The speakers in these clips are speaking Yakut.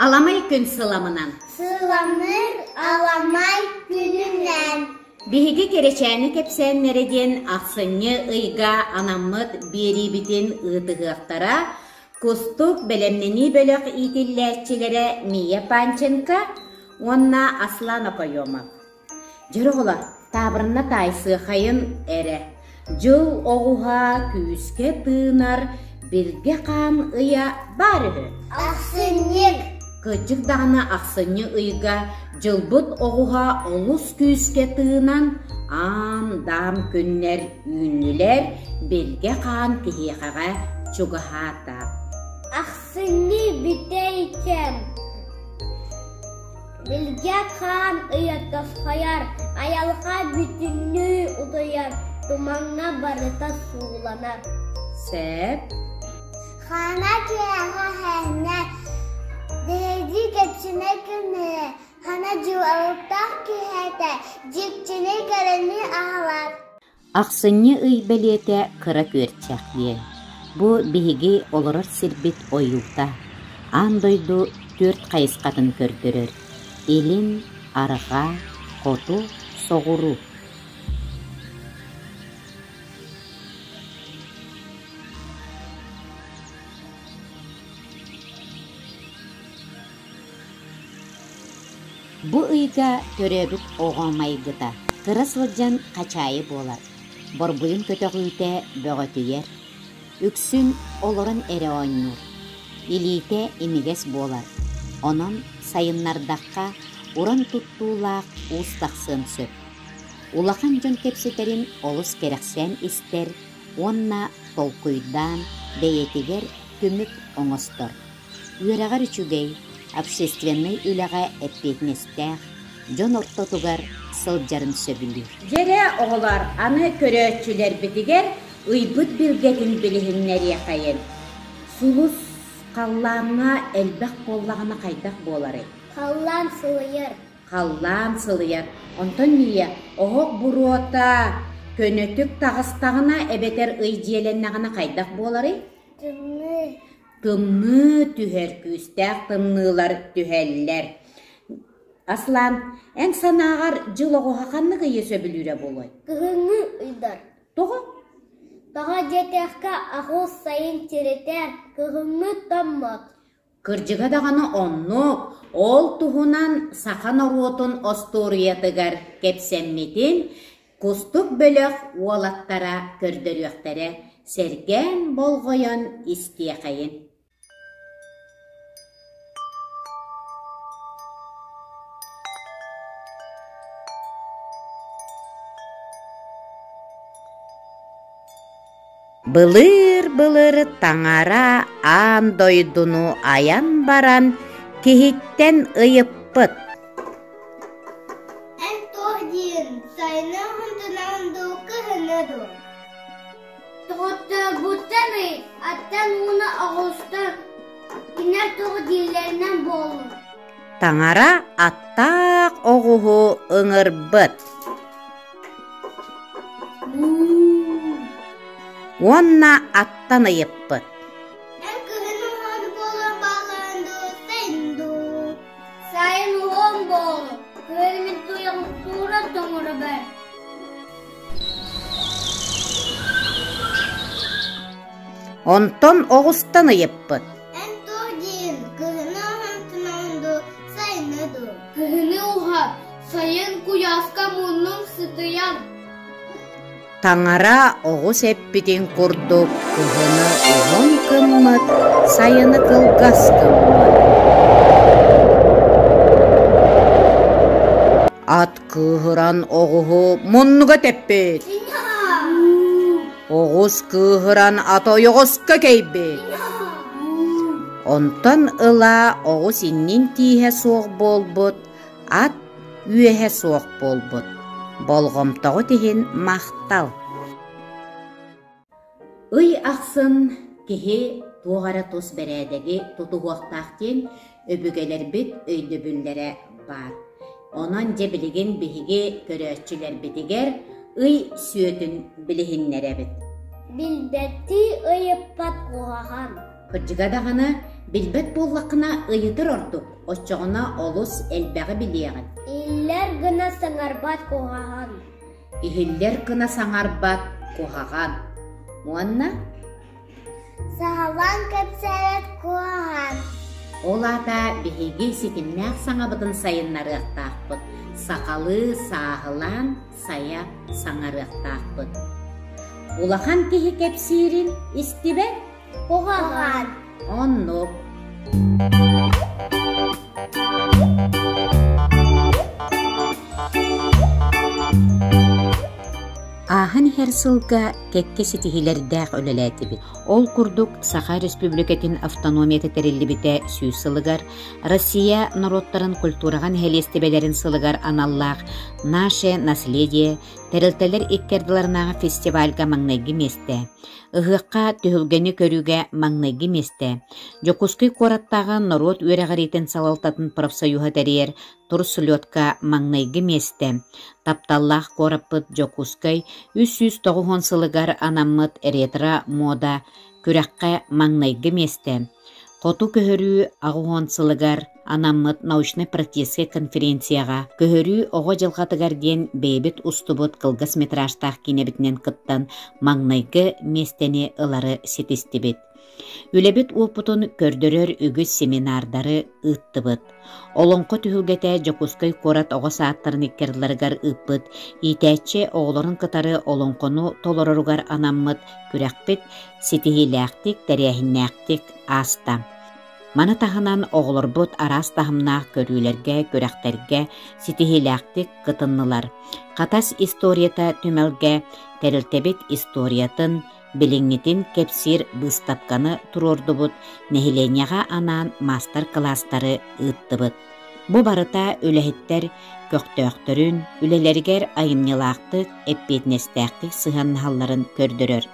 Аламай күн сыламынан. Сыламыр аламай күнүнэн. Биһиги Кэрэчээни кэпсээннэрэ диэн ахсынньы ыйга анаммыт биэриибитин ыытыһыахтара Кустук бэлэмнэнии бөлөх иитиллээччилэрэ Мия Панченко уонна Аслан Окоемов. Дьөрү оҕолор, таабырынна таайсыахайын эрэ. Дьыл оҕуһа күүскэ тыынар, билгэ хаан ыйа баар үһү. Ахсынньык. Кырдьык даҕаны ахсынньы ыйга дьылбыт оҕуһа олус күүскэ тыынан, аам-даам күннэр үүннүлэр, билгэ хаан киһиэхэҕэ чугаһаата. Ахсынньы бүтэй кэм. Билгэ хаан ыйа тосхойор, айылҕа бүтүннүү утуйар, тумаҥҥа барыта сууланар. Сөп. Хаана киэһэ хээннэ, биһиги кэпсэнэ күннэрэ, хана дьылалыктаах киһиэтэ, дьиктини кэрэни аһалар. Ахсынньы ый бэлиэтэ кыра күөрчэх диэн. Бу биһиги олорор сирбит ойуута. Аан дойду түөрт хайысхатын көрдөрөр: илин, арҕаа, хоту, соҕуруу. Бу ыйга төрөөбүт оҕо майгыта кыра сылдьан хачаайы буолар, борбуйун көтөҕүүтэ бөҕөтүйэр, үксүн олорон эрэ оонньуур, илиитэ имигэс буолар, онон сайыннардахха уран туттуулаах уус тахсыан сөп. Улахан дьон кэпсэтэрин олус кэрэхсээн истэр уонна толкуйдаан бэйэтигэр түмүк оҥостор. Үөрэҕэр үчүгэй, общественнай үлэҕэ эппиэтинэстээх, дьон ортотугар сылдьарын сөбүлүүр. Дьэрэ оҕолор, аны көрөөччүлэрбитигэр ыйбыт билгэтин билиһиннэриэхэйин. Сулус халлааҥҥа элбэх буоллаҕына хайдах буоларый? Халлаан сылыйар. Халлаан сылыйар. Онтон Мия оһох буруота көнөтүк таҕыстаҕына эбэтэр ый дьиэлэннэҕинэ хайдах буоларый? Тымныы. Тымныы түһэр, күүстээх тымныылар түһэллэр. Аслан, эн санааҕар дьыл оҕуһа ханнык ыйы сөбүлүүрэ буолуой? Кыһыҥҥы ыйдар. Тоҕо? Тоҕо диэтэххэ, аҕыс сайын тиритэр, кыһыҥҥы томмот. Кырдьыга даҕаны оннук, ол туһунан саха норуотун остуоруйатыгар кэпсэммитин Кустук бөлөх уолаттара көрдөрүөхтэрэ, сэргээн болҕойон истиэхэйин. Былыыр-былыр таҥара аан дойдуну айан баран киһиттэн ыйыппыт: Эн туох диир, сайыны уһунтунаҕын дуу, кыһыны дуу? Доҕотторбуттан ый, аттан ууна оҕустан, кинилэр туох дииллэринэн буоллун. Таҥара аттаах оҕуһу ыҥырбыт. Уонна аттан ыйыппыт. Эн кыһын уһун буолан баалаан дуу, сайын дуу? Сайын уһун буолун, кыһын мин туйаҕым туура тоҥоро бэр. Онтон оҕустан ыйыппыт. Эн туох диин, кыһыны уһун дуу, сайыны дуу? Кыһыны уһа, сайын куйааска муннум сытыйар. Таҥара оҕус эппитин курдук кыһыны уһун гыммыт, сайыны кылгас гыммыт. Ат кыыһыран оҕуһу муннуга тэппит. Оҕус кыыһыран ат ойоҕоско кэйбит. Онтон ыла оҕус иннин тииһэ суох буолбут, ат үөһэ суох буолбут. Болҕомтоҕут иһин махтал. Ый ахсын киһи туох эрэ тус бэрээдэги тутуһуохтаах диэн өбүгэлэрбит өйдөбүллэрэ баар. Онон дьэ билигин биһиги көрөөччүлэрбитигэр ый сүөтүн билиһиннэрэбит. Билбэттии ыйыппат куһаҕан. Кырдьыга даҕаны, Билбэт буоллаххына ыйытар ордук, оччоҕуна олус элбэҕи билиэҕин. Иллэр гына саҥарбат куһаҕан. Иһиллэр гына саҥарбат куһаҕан. Уонна Саһалаан кэпсээбэт куһаҕан. Ол аата биһиги ситимнээх саҥабытын сайыннарыахтаахпыт, сахалыы сааһылаан сайа саҥарыахтаахпыт. Улахан киһи кэпсиирин истибэт Куһаҕан. Оннук. Ааһан иһэр сылга кэккэ ситиһиилэрдээх үлэлээтибит. Ол курдук, Саха Республикатын автономията тэриллибитэ сүүс сылыгар, Россия норуоттарын культураҕа нэһилиэстибэлэрин сылыгар аналлаах «Наше наследие» тэрилтэлэр икки ардыларынааҕы фестивальга маҥнайгы миэстэ, Ыһыахха түһүлгэни көрүүгэ маҥнайгы миэстэ Дьокуускай куораттааҕы норуот үөрэҕириитин салалтатын профсоюһа тэрийэр турслетка маҥнайгы миэстэ, тапталлаах куораппыт Дьокуускай 390 сылыгар анаммыт ретро-муода күрэххэ маҥнайгы миэстэ, Хоту көһөрүү 80 сылыгар анаммыт научнай-практическай конференцияҕа Көһөрүү оҕо дьылҕатыгар диэн бэйэбит устубут кылгас метражтаах киинэбитинэн кыттан маҥнайгы миэстэни ылары ситистибит. Үлэбит уопутун көрдөрөр үгүс семинардары ыыттыбыт. Олоҥхо түһүлгэтэ Дьокуускай куорат оҕо саадтарын иккардыларыгар ыыппыт иитээччи оҕолорун кытары олоҥхону толороругар анаммыт күрэхпит ситиһиилээхтик, тэрээһиннээхтик ааста. Маны таһынан оҕолорбут араас таһымнаах көрүүлэргэ, күрэхтэргэ ситиһиилээхтик кытыннылар. Хатас историята түмэлгэ тэрилтэбит историятын, билиҥҥитин кэпсиир быыстапканы туруордубут, нэһилиэнньэҕэ анаан маастар-кылаастары ыыттыбыт. Бу барыта үлэһиттэр көхтөөхтөрүн, үлэлэригэр айымньылаахтык, эппиэтинэстээхтик сыһыаннаһалларын көрдөрөр.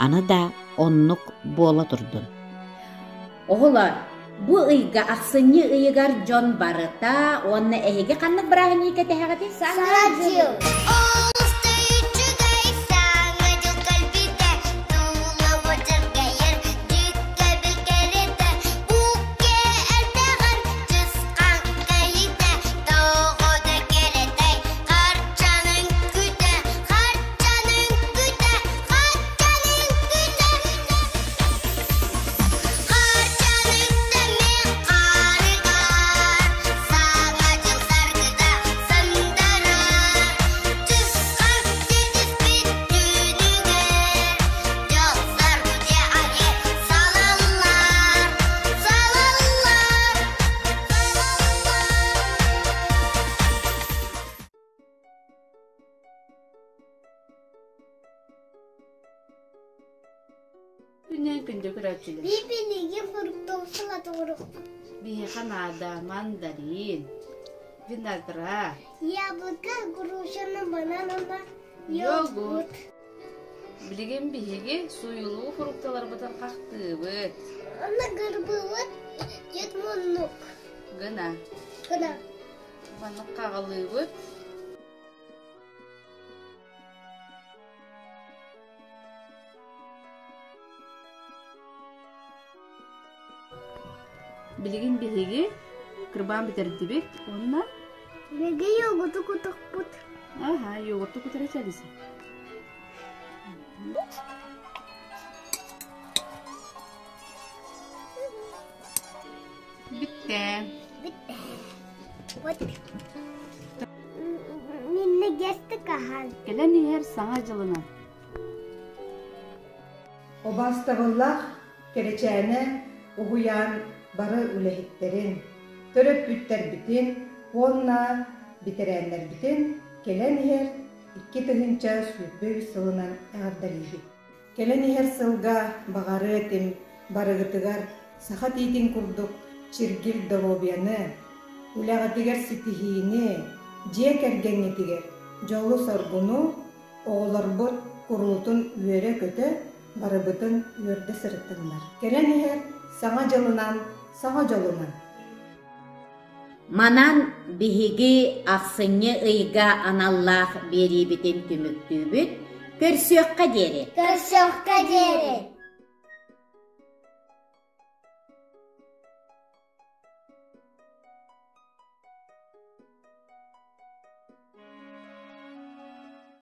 Аны да оннук буола турдун. Оҕолор, бу ыйга ахсынньы ыйыгар дьон барыта уонна эһиги ханнык бырааһынньык кэтэһэҕитий? Саҥа дьыл! Күннээн күндү көрөөччүлэр. Биһиги фруктовсала туруохпут. Биһиэхэ наада мандарин, виноград, Яблоко, груша, банан уонна йогурт. Билигин биһиги сууйулуу фрукталарбытын хахтыыбыт. Онно гырбыбыт дьет муннук. Гына. Гына. Маннык хаҕалыыбыт. Билигин биһиги кырбаан бүтэрдибит уонна Биһиги йогурту кутукпут. Аха, йогурту кутара чалиса. Бүттэ. Бүттэ. Вот. Минньигэстик аһан. Кэлэн иһэр Саҥа дьылынан. Убаастабыллаах Кэрэчээнэ уһуйаан бары үлэһиттэрин, төрөппүттэрбитин уонна бэтэрээннэрбитин кэлэн иһэр 2023 сылынан эҕэрдэлиибит. Кэлэн иһэр сылга баҕарыа этим барыгытыгар саха тиитин курдук чиргил доруобуйаны, үлэҕитигэр ситиһиини, дьиэ кэргэҥҥитигэр дьолу-соргуну, оҕолорбут куруутун үөрэ-көтө барыбытын үөрдэ сырыттыннар. Кэлэн иһэр Саҥа дьылынан, саҥа дьолунан! Манан биһиги ахсынньы ыйга аналлаах биэриибитин түмүктүүбүт. Көрсүөххэ диэри! Көрсүөххэ диэри!